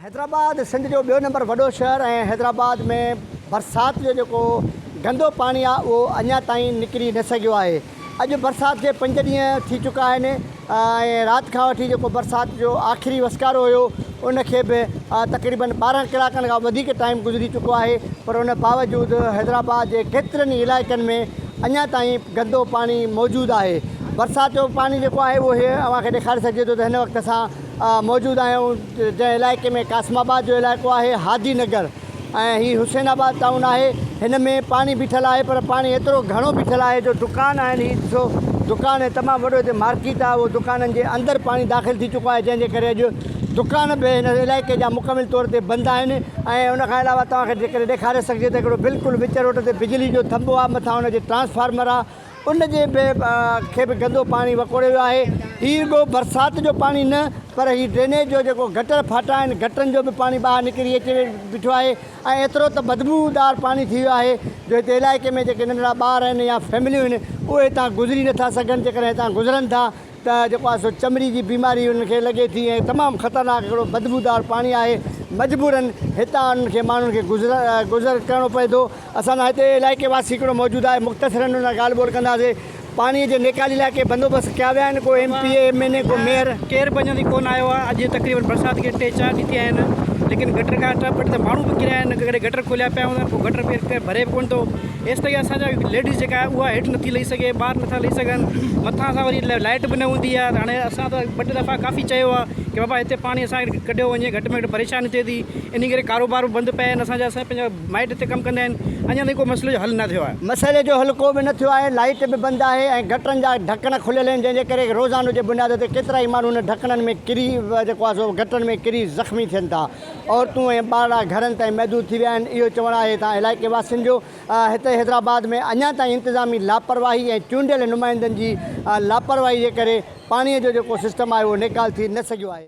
حيدرآباد سنڌ جو ٻيو نمبر وڏو شهر ۽ حيدرآباد ۾ برسات جو جيڪو گندو پاڻي آهي اهو اڃا تائين نڪري نه سگهيو آهي اڄ برسات کي پنج ڏينهن ٿي چڪا آهن ۽ رات کان وٺي جيڪو برسات جو آخري وسڪارو هيو ان کي به تقريبن 12 ڪلاڪن کان وڌيڪ ٽائيم گذري چڪو آهي پر ان باوجود حيدرآباد جي ڪيترن ئي علائقن ۾ اڃا تائين گندو پاڻي موجود آهي برسات جو پاڻي جيڪو آهي اهو هي اوهان کي ڏيکاري سگهجي ٿو ته هن وقت اسان موجود آهيون جنهن علائقي ۾ قاسم آباد جو علائقو آهي هادي نگر ۽ هي حسين آباد ٽائون آهي هن ۾ پاڻي بيٺل آهي پر پاڻي ايترو گهڻو بيٺل آهي جو دڪان آهن هي ڏسو دڪان تمام وڏو هتي مارڪيٽ آهي اهو دڪانن جي اندر پاڻي داخل ٿي چڪو آهي جنهن جي ڪري اڄ دڪان به هن علائقي جا مڪمل طور تي بند آهن ۽ ان کان علاوه توهان کي جيڪڏهن ڏيکاري سگهجي ته هڪڙو بلڪل وچ روڊ تي بجلي جو ٿنڀو آهي مٿان ان جي ٽرانسفارمر آهي ان جي به کي به گندو پاڻي وڪوڙي ويو آهي. هي رڳو برسات جو پاڻي نه پر هي ڊرينيج جو جيڪو گٽر ڦاٽا آهن گٽرن جو به پاڻي ٻاهر نڪري اچي بيٺو آهي ۽ ايترو ته بدبوء دار پاڻي ٿي ويو آهي جو هتي علائقي ۾ جيڪي ننڍڙا ٻار آهن يا فيمليون آهن اهي هتان گذري نٿا سگهن جيڪڏهن هتان گذرن ٿا ته جيڪو آهي سو چمڙي جي بيماري انهن کي لڳي ٿي ۽ تمام خطرناڪ هڪڙو بدبودار پاڻي آهي مجبورن هتان انهن کي ماڻهن کي گذر گذر ڪرڻو پئي ٿو اسان سان هتي علائقي واسي هڪڙو موجود آهي مختصرن ان سان ڳالهه ٻولهه ڪنداسي پاڻي جي نيڪالي لاء ڪي بندوبست ڪيا ويا آهن ڪو M P A M N A ڪو ميئر. ڪير به اڃا تائين ڪونه آيو آهي اڄ تقريبن برسات کي ٽي چار ڏينهن ٿيا آهن ليڪن گٽر کان ٽپ ته ماڻهو به ڪريا آهن ڪڏهن گٽر کوليا پيا هوندا آهن پوء گٽر ڪير ڀري به ڪونه ٿو ايستائين اسان جا ليڊيز جيڪا آهي اها هيٺ نٿي لهي سگهي ٻار نٿا لهي سگهن مٿان اسان وري لائٽ به نه هوندي آهي هاڻي اسان ته ٻه ٽي دفعا ڪافي چيو آهي ڪي بابا هتي پاڻي اسان کي ڪڍيو وڃي گهٽ ۾ گهٽ پريشاني ٿئي ٿي انهي ڪري ڪاروبار به بند پيا آهن اسان جا اسان پنهنجا مائٽ هتي ڪم ڪندا آهن اڃا تائين ڪو مسئلي جو حل نه ٿيو آهي. مسئلي جو حل ڪو به نه ٿيو آهي لائٽ به بند آهي ۽ گٽرن جا ڍڪڻ کليل آهن جنهن جي ڪري روزانو جي بنياد تي ڪيترائي ماڻهو ان ڍڪڻن ۾ ڪري جيڪو آهي سو گٽرن ۾ ڪري زخمي ٿين ٿا. عورتون ۽ ٻارڙا گهرن تائين محدود ٿي ويا آهن اهو چوڻ آهي هتان علائقي واسين جو هتي حيدرآباد ۾ اڃا تائين انتظامي لاپرواهي ۽ چونڊيل نمائندن جي لاپرواهي جي ڪري پاڻي جو جيڪو سسٽم آهي اهو نيڪال ٿي نه سگهيو آهي.